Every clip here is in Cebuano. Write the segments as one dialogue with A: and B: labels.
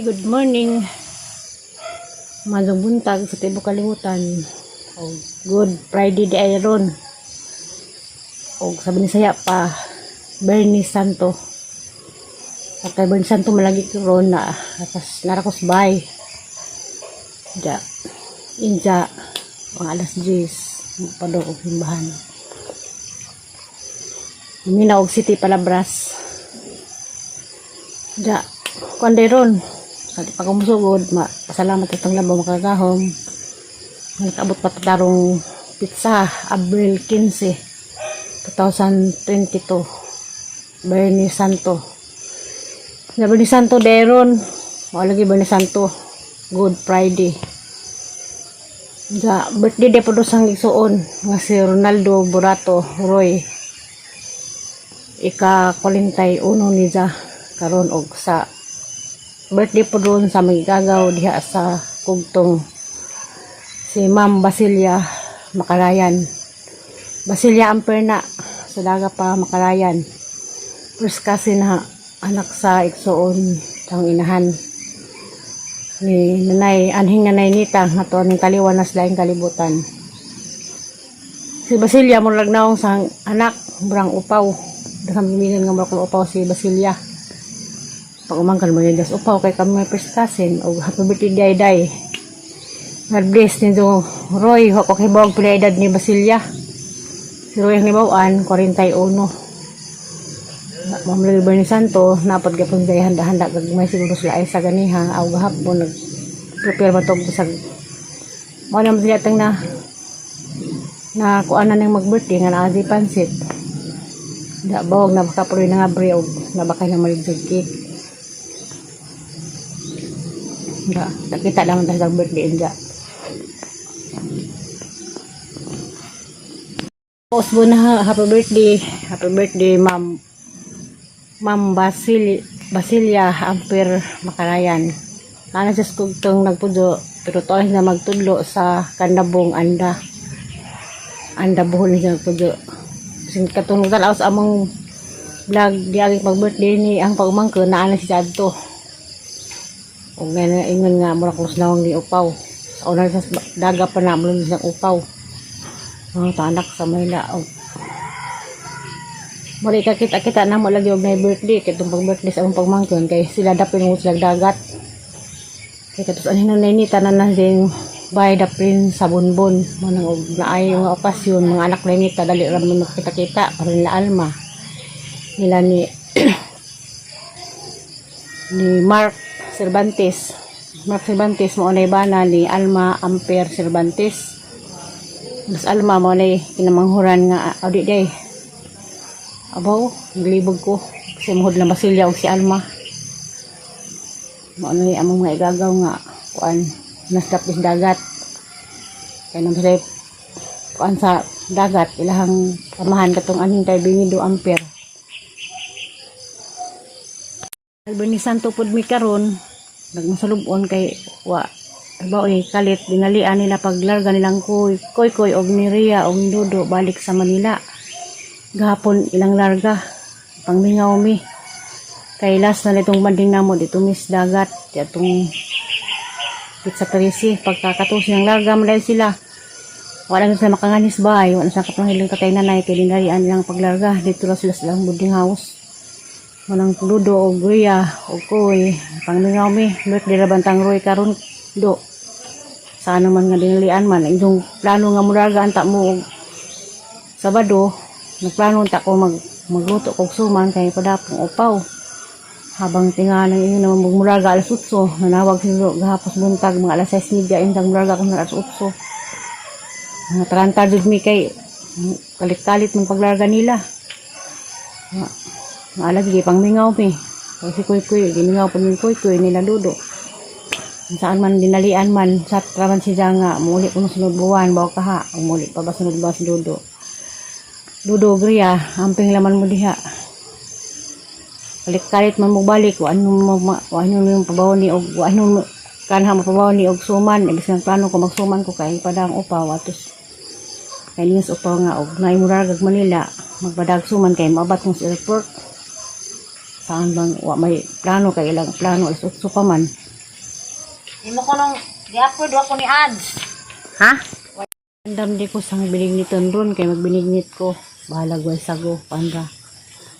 A: Good morning. Maayong buntag sa tibok kalibutan. Og Good Friday di ay ron. Og sa Binisaya pa, Biyernes Santo. At kay Biyernes Santo malagi ron na akas narakos bay. Ja. Inja mga alas 10 padong og simbahan. Mina og City Palabras. Ja, kuan ron. Sa di pa ko musugod, ma pasalamat itong labaw makagahom. Nakaabot pa tarong petsa, Abril 15, 2022. Biyernes Santo. Na Biyernes Santo deron. Wala lagi Biyernes Santo. Good Friday. Ja, birthday day po do sang igsuon nga si Ronaldo Burato Roy. Ika 41 ni ja karon og sa birthday po doon sa magigagaw diha sa Kugtong, si Ma'am Basilia Makarayan. Basilia Amperna sa daga pa Makarayan. First cousin na anak sa igsuon sang inahan ni nanay anhing nanay nita nga to ning kaliwa na sa laing kalibutan. Si Basilia mo naong sang anak, murang upaw. Daghang bimingan nga murag upaw si Basilia. Pag umangkan mo das upaw kay kami may first cousin. Og happy birthday, day day. God bless ninyo, Roy. Wa ko kibawag pila edad ni Basilia. Si Roy ang nibawaan, 41. Ma'am Lily Bernie Santo, napad gapon kay handa-handa gagmay siguro sila ay sa ganiha aw gahapon nag prepare man tog bisag mo naman sila tang na na kuan na ning mag-birthday nga naa di pansit. Da bawag na baka puloy na nga bre og nabakay na malig cake. Da, nakita naman ta sa birthday inja. Osbo na, happy birthday. Happy birthday, Ma'am. Ma'am Basilia Amper Makarayan. Kana sa kugtong nagpuyo pero tuan na magtudlo sa Kandabong, Anda. Anda, Bohol niya nagpuyo. Sin katong tanaw sa among vlog di pag birthday ni ang pagmangko naa na siya adto. Ug nga ingon nga mura ko nawong ni upaw. Sa una sa daga pa na mo sa upaw. Mga anak sa Manila og Mali ka kita-kita na mo lagi og na birthday kay itong pag-birthday sa among pagmangkon kay sila dapin mo sila dagat. Kay katos ani na ni tanan na ding bay dapin sa Bonbon mo nang og naay mga okasyon, mga anak na nita dali ra man magkita-kita para nila Alma, nila ni ni Mark Cervantes. Mark Cervantes mo nay bana ni Alma Amper Cervantes. Mas Alma mo nay kinamanghuran nga audi day. Abaw, naglibog ko. Kasi muhod na Basilia og si Alma. Mao na among mga igagaw nga kuan nasdapis dagat. Kaya nang sila kuan sa dagat, ilahang amahan katong aning kay Binido Amper. Biyernes Santo pud mi karon, nagmasalubon kay wa ba oy kalit dinalian nila paglarga nilang kuy koy koy og ni Ria og ni Dodo balik sa Manila. Gahapon ilang larga, pangmingaw mi. Kay last na nitong banding namo dito mis dagat, atong petsa 13 pagkakatos ng larga mo dahil sila. Wala na sila makanganis bay, wala na sila kapangilang tatay nanay kay dinalian nilang paglarga. Dito lang sila sa ilang boarding house. Manang Ludo og Ria og Koy, pangmingaw mi, birthday ra bantang Roy karon do. Sana man nga dinalian man inyong plano nga mularga anta mo og Sabado, nagplano ta ko magluto kog suman kay padapong upaw. Habang tinga ng inyo naman magmulaga alas 8, nanawag siguro gahapos buntag mga alas 6:30 intang mulaga ko alas 8. Mga taranta jud mi kay kalit-kalit man paglarga nila. Nga, nga lagi pang mingaw mi. Kasi kuy kuy, gimingaw pa min kuy kuy nila Ludo. Saan man dinalian man, sa traman siya nga, muli ko sunod buwan, bawa kaha, muli pa ba sunod buwan si Dudo. Dudo, Gria, amping laman mo diha. Kalit-kalit man mo balik, wa ano mo wa ano yung pabaw ni og wa ano kanha mo pabaw ni og suman, ibig nga plano ko magsuman ko kay padang upaw atos. Kay niyas upaw nga og naay muragag Manila, magpadag suman kay maabat mo sa airport. Saan bang wa may plano kay ilang plano alas 8 pa man.
B: Imo ko nung gi-upload wa ko ni ads.
A: Ha? Andam di ko sang binignit ron kay magbinignit ko. Bahalag way sago panra.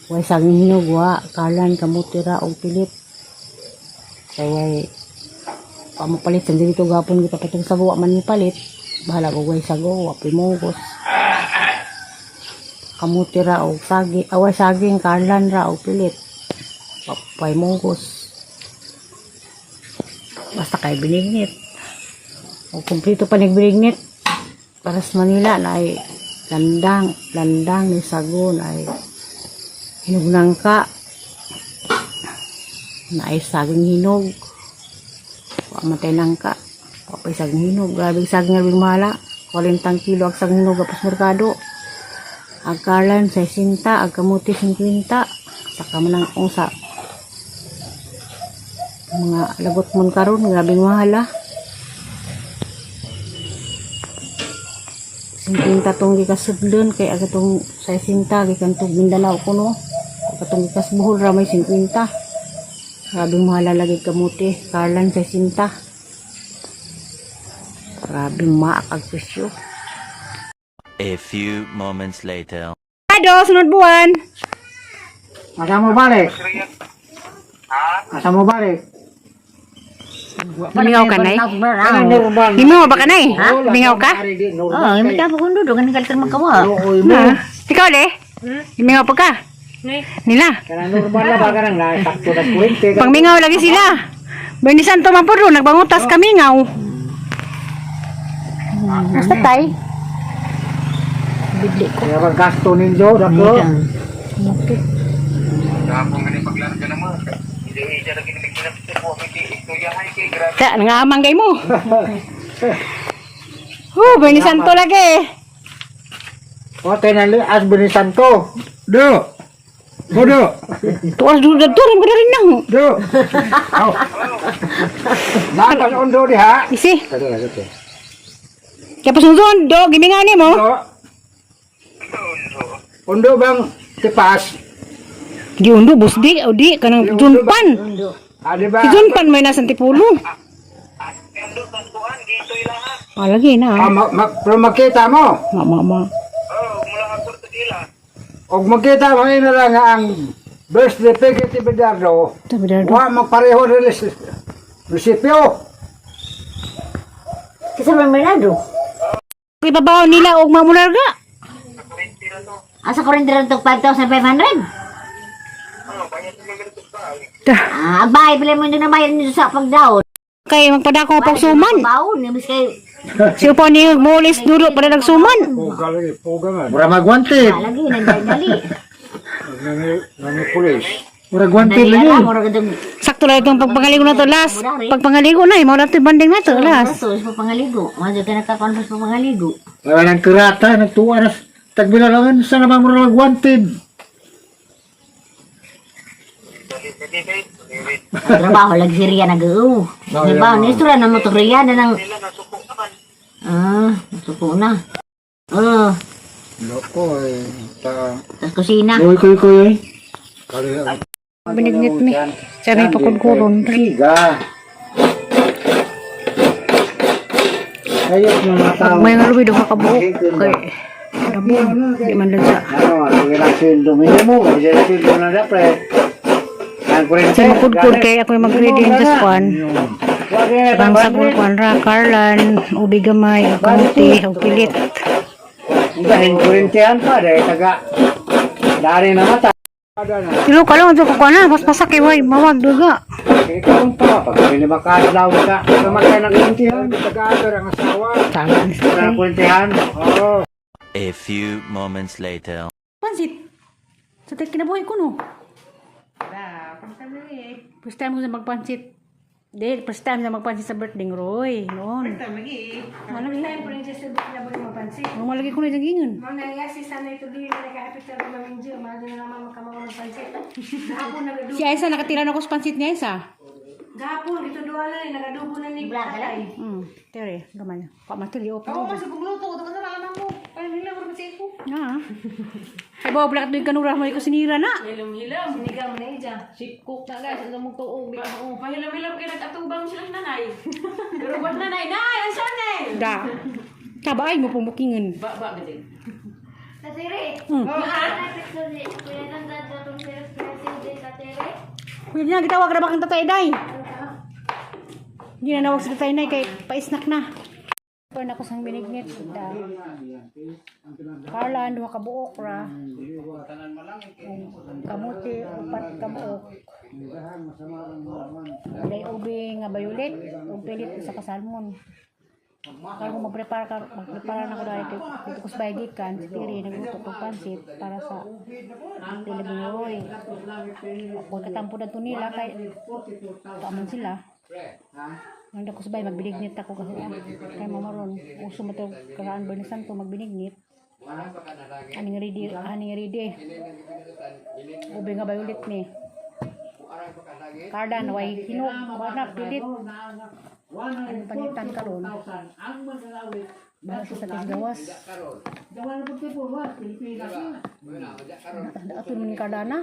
A: Way saging hinog wa kalan kamutira og pilit. Kay pamupalit sa dito gapon gipapatong sago wa man palit. Bahalag og way sago wa pimugos. Kamutira og sagi, away saging kalan ra og pilit. Wa pimugos. Basta kay binignit. O kumpleto pa nagbinignit. Para sa Manila na ay landang, landang ni sagon ay hinog nangka na ay saging hinog. Wa matay nangka. Wa pa'y saging hinog. Grabe saging nga mahala. 40 kilo ang saging hinog sa merkado. Ang kalan 60, ang kamuti 50. Saka man ang unsa. Mga lagot mon karon, grabing mahala. 50 tong gikasudlon kay aga tong 60 gikan tong Mindanao kuno. Katong gikas Bohol ra may 50. Grabing mahala lagi kamuti, karlan 60. Grabing maak ang presyo.
C: A few moments later.
A: Ado, sunod buwan.
D: Asa mo balik? Asa mo balik?
A: Mingaw ka nay?
D: Kanang normal.
A: Mingaw ba ka nay? Mingaw ka?
B: Oh, imo ta ko dudo ganing kalitan magkawa.
A: Ha? Ikaw le? Mingaw pa ka? Nila.
D: Kanang normal na ba kanang na sakto na kurente.
A: Pangmingaw lagi sila. Berni Santo man po doon, nagbangutas kamingaw. Basta tay. Bidli ko.
D: Kaya pag gasto ninyo dako.
A: Ta, nangamang kay mo. Oh, Berni Santo lagi.
D: O tenali as Bini Santo. Do. Bodo.
A: Tuwas dulu dito, rin ko na rin na.
D: Do. Aw. Napas ondo diha.
A: Isi,
D: Kado na sute.
A: kaya pasunod, do, gimingan ni mo.
D: Do. Ondo bang tipas?
A: Di undo, busdi, o di, kanang junpan.
D: Ah, di ba?
A: Si junpan may nasa tipulo. Ah, lagi
D: Ah,
A: na.
D: pero makita mo.
A: Ma, ma, ma.
D: Og makita mo ina lang nga ang birth certificate ni Bernardo.
A: Ito, Bernardo.
D: Wa magpareho rin resipyo.
B: Kasi man Bernardo.
A: Ibabaw nila og mamularga.
B: Asa ko rin dira tog 5,500.
A: Ta.
B: Ah, ang bahay pala mo na bayad nito sa pagdaon.
A: Kay magpadako pag suman.
B: Baon, imbis kay
A: Si upo ni mulis dulo para nagsuman.
D: Puga lagi, puga man. Mura magwanted.
B: lagi nagdali.
D: Nani pulis. Mura gwanted
B: Dali ra mo ra gadong
A: Sakto lang itong pagpangaligo na to las. Pagpangaligo na, mo na to banding na to las.
B: Ato sa pangaligo. Madyo ka nakakuan sa pangaligo.
D: Wala nang kirata, nagtuwa na. Tagbila lang sa naman mura magwanted.
B: Ang trabaho lagi si Rian nag-oo. Trabaho ni istorya na mo to Rian na nang Ah, nasuko na. Oh,
D: Loko eh. Ta.
B: tas kusina.
D: Kuy kuy kuy.
A: Binignit mi. Siya may pakudkuron.
D: Tiga. Ayok ng mga tao.
A: May nga lubi duha ka buok kay Rabon, di man lang sa.
D: Ano, sige lang sweldo minimo, kasi sweldo na dapat. Ang kurente.
A: Sa makudkud kay ako yung mag-ready sa kuan.
D: Wag na
A: Bang sagol kuan ra Carlan, ubi gamay, og kamuti, og pilit.
D: Dahil kurintihan pa, dahil taga dari na mata.
A: Pero kalong to kuan na, mas pasak kay way mawag duga.
D: Ikaw pa, pag hindi makaadlaw ka, kamatay ng kurintihan. Taga-ador ang asawa.
A: Tama.
D: Ng kurintihan. Oo.
C: A few moments later.
A: Pansit. Sa tek kinabuhi ko no. First time ko sa magpansit. Dahil first time na magpansit sa birthday ng Roy. Noon.
E: First time lagi.
A: Malagi.
E: First time po rin siya sa kinabuhi magpansit.
A: Ang malagi ko na itong ingon.
E: Ma'am, nangyasi sana ito din na nag-happy sa Ma'am Angel. Mahal na naman magkamawa ng pansit. Gahapon nagadubo.
A: Si Aisa, nakatira na ako sa pansit ni Aisa.
E: Gahapon, ito doon na rin. Nagadubo na ni tatay.
A: Tere, gamay. Pa matili o pa.
E: Ako man sa pagluto. Ito ka na alam mo. Ay, nila mo kasi ako.
A: Na. Ay ba black doon kanura mo ko sinira na.
F: Hilom-hilom.
E: Sinigang na ija.
F: Chip cook na guys, ano mong tuog di ka mo. Pahilom-hilom kay nag-atubang sila nanay. Pero wag nanay, nay, ang sana eh.
A: Da. Tabaay mo pumukingan.
F: Ba ba gid.
G: Tatiri. Kuya nang datong sila
A: Kuya niya gitawag ra ba kang tatay day? Hindi na nawag sa tatay nay kay pa-snack na. Pa na ko sang binignit da. Carla duha ka buok ra. Kamuti upat ka buok. Day ube nga violet ug pilit usa ka salmon. Karon kung mag-prepare ka, mag-prepare na ko dahil kay dito ko sa bahay gikan, si Tiri nagluto ko pansit para sa Pilipiroy. Ako katampo na to nila kay taaman sila. Nanda ko sa bahay, magbinignit ako kasi kay mama ron. Uso mo to karaan ba ni Santo magbinignit. Aning ready, aning ready. Ube nga violet ni. Kardan, way hinog, wala pilit. Anong panitan karon? Bahala sa sa gawas. Ato man kardana.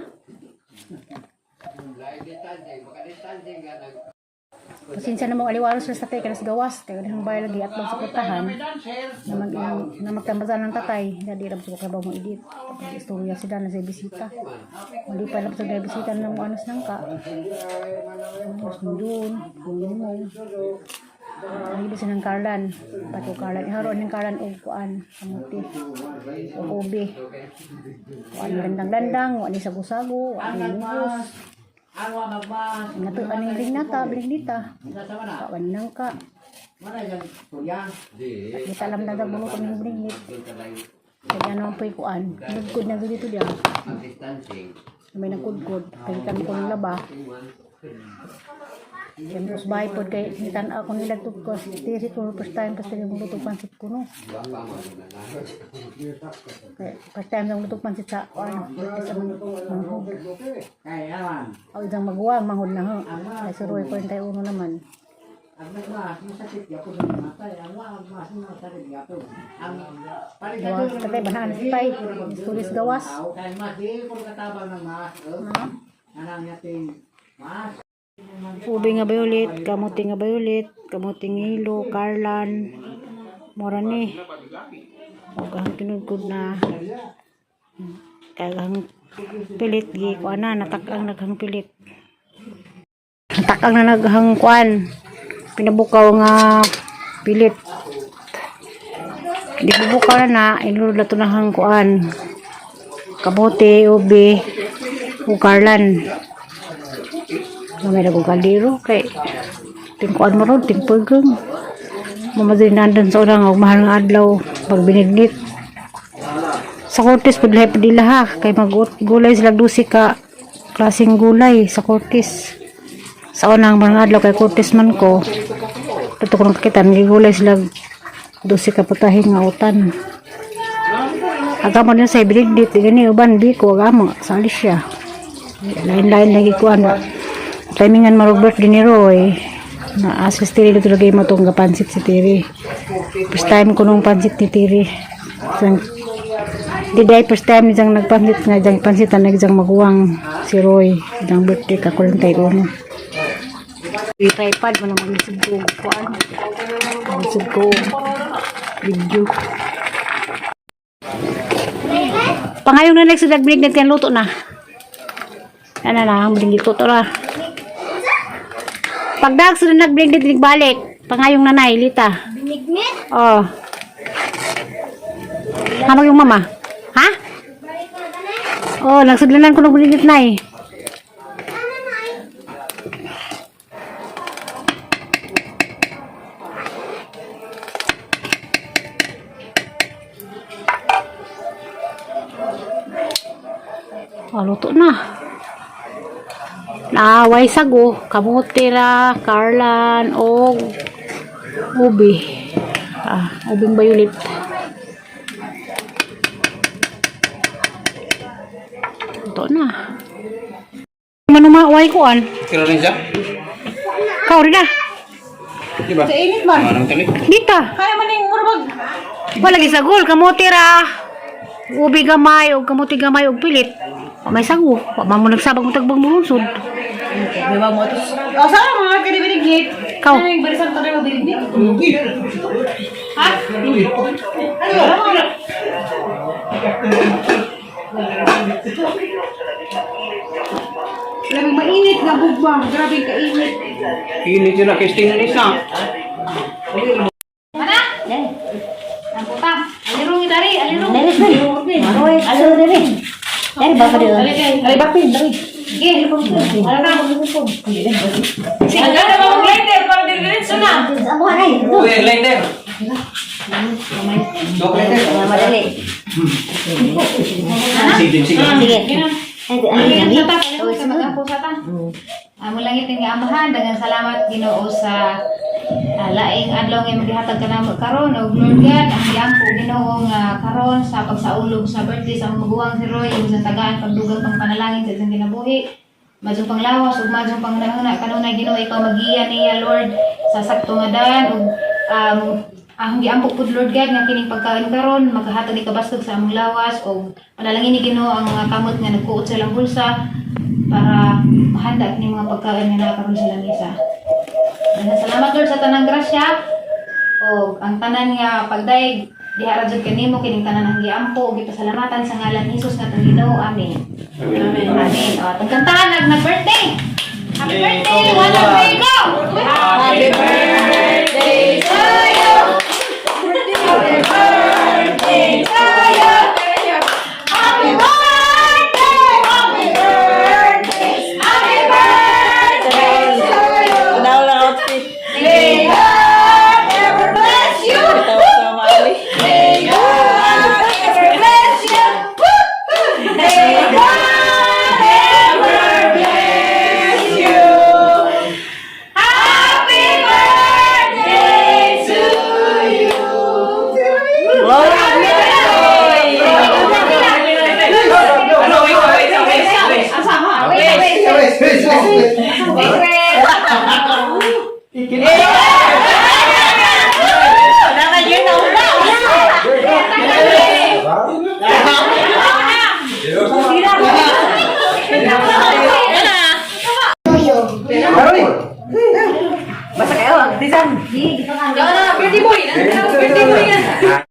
A: Pasensya na mo aliwaros sa tatay kanas gawas kay ang bayad lagi at sa putahan na mag na magtambasan ng tatay dadi ra sa kabaw mo edit. Istorya sila na sa bisita. Hindi pa lang sa bisita na mo anos nang ka. Sundon, mo. Ang ibig ng karlan, pato karlan, iharo ng karlan og kuan, kamuti, og ubi. Kuan landang-landang, kuan ni sago-sago, kuan ni mungos. Nato aning bignata, bignita. Kawan nang ka. Kita alam na daw mo kung bignit. Kaya ano ang kuan. Nagkod na dito diya. May nagkudkod. Kaya ko ng laba. Siyempre, sa bahay po, kay nitan ako nila to ko tiri ko first time kasi yung luto pansit ko no. Kay first time yung luto pansit sa ano, sa manghod.
D: Kaya
A: O isang maguwa, manghod na ho. Kay suroy ko yung tayo uno naman.
D: Ang nagmas, masakit gyapon ang matay. Ang wa mas masakit gyapon. Ang
A: Gawas tatay, banaan sa tay. Tulis gawas.
D: Kay mas di ko katabang ng mas. Anang yating mas.
A: Ube nga violet, kamuti nga violet, kamuti nga hilo, karlan, mora ni. Og ang tinugkod na kaya ang pilit gi kuan na natak-ang naghang pilit. Natak-ang na naghang kuan. Pinabukaw nga pilit. Di bubukaw na na, inulod na to na hang kuan. Kamote, ube, ug karlan. May nagong kaldero kay tingkuan mo ron, tingpagong. Mamadali nandun sa unang og mahal nga adlaw pag binignit. Sa Cortes pud lahi padila ha kay maggulay sila dusi ka klaseng gulay sa Cortes. Sa unang mga adlaw kay Cortes man ko. Tuto ko nang kakita, gulay sila dusi ka putahe nga utan. Agamo din sa binignit, gani uban biko agamo sa Alicia. Lain-lain lagi kuan ba. Timingan mo Robert ni Roy. Na asis Tiri dito lagi mo itong pansit si Tiri. First time ko nung pansit ni Tiri. Sang, di dahil first time niyang nagpansit nga diyang pansit na nagdiyang maguwang si Roy. Diyang birthday ka ko lang tayo uno. Tripod mo naman isip ko kuan. Isip ko video. Pangayong na next nagbinig natin luto na. Ano na, ang binig to ra. Pagdag sa nagbinig din balik. Pangayong nanay, Lita.
G: Binignit?
A: Oh. Hamag yung mama. Ha? Oh, nagsudlanan ko ng binigit na eh. Oh, luto na. Naaway sago, kamote ra, karlan, og ubi. Ah, ubing violet. Luto na. Manuma, way kuan.
H: Kira rin siya?
A: Kau rin na.
H: Di ba?
A: Sa init man.
H: Anong tali?
A: Dita.
F: Kaya man ning murag
A: Wala lagi sagol, kamote ra. Ubi gamay og kamuti gamay og pilit. Wa may sago. Wa man mo nagsabag mo tagbang mo lungsod.
E: Diba mo ito? O, saan mga kanibiligit?
A: Ikaw.
E: Ano yung barisan to na mabilignit? Ha? Ano? Grabe, mainit na bugba. Grabe kainit.
H: Init yun na, kisting na isa.
F: Mana? Ang puta. Alirong dari, alirong.
B: Dali, dali. Alo, dali. Dali, baka dali.
E: Ay, bakit? Dali.
F: Sige. Wala na. Sige, na mo glider para diretso na.
B: Amo na ito.
H: Uy, lighter. Dok, lighter.
B: Madali.
H: Sige, sige.
B: Sige. Ay, ano
F: Alirong
B: yan?
F: sa ta, alirong sa mag-ampo sa ta. Amo langit nga Amahan, daghang salamat Ginoo sa laing adlaw nga magihatag ka namo karon og Lord God, ang giampo Ginoo nga karon sa pagsaulog sa birthday sa among maguwang si Roy, imong sa tagaan pagdugang pang panalangin sa isang kinabuhi. Majong panglawas ug majong panghunahuna kanunay Ginoo ikaw magiya niya Lord sa sakto nga daan ug ang giampo pud Lord God nga kining pagkaon karon maghatag ni kabastog sa among lawas ug panalangin ni Ginoo ang mga kamot nga nagkuot sa ilang bulsa para mahanda kini mga pagkaon nga naa karon sa lamesa. Daghang salamat Lord sa tanang grasya ug ang tanan nga pagdayeg diha ra jud kanimo kining tanan ang giampo ug gipasalamatan sa ngalan ni Jesus nga atong Ginoo. Amen. Amen. Amen. O, atong kantahan nag nag-birthday. Happy birthday! One, two, three, go! Happy birthday to you! Happy birthday to you! Happy birthday! Happy birthday! Happy birthday to you! May God ever bless you! May God ever bless you! May God ever bless you! Happy birthday to you!
H: Ano, wait, wait, wait, wait.
F: Wait, wait, wait, wait. Basta kayo, Birthday boy! Birthday boy!